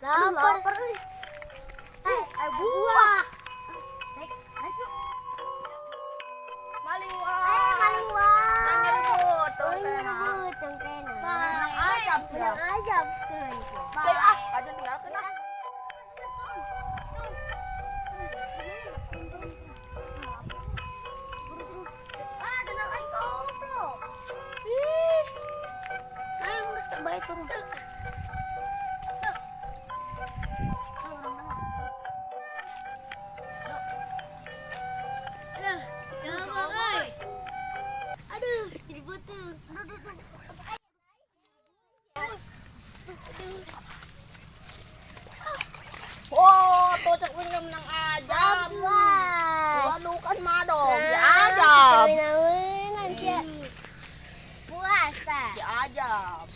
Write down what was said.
Lapar. Lapar euy. Eh, Ay, buah. Naik, naik yuk. Maling Eh, wah. maling wah. Ngerebut, Oh, teh. ngerebut tongkena. Menang ajab sia. Menang ajab keun. Baik ah, kajeun tinggalkeun ah. Ah, senang aing goblok. Ih. Ayo geus teu bae turun. Aduh, coba euy. Aduh, jadi butuh. Aduh, aduh, aduh. Aduh. Oh, tuh cek wing menang ajab. Wah. Waduh kan mah dong, si ajab. Kewenangan sia. Puasa. Si ajab.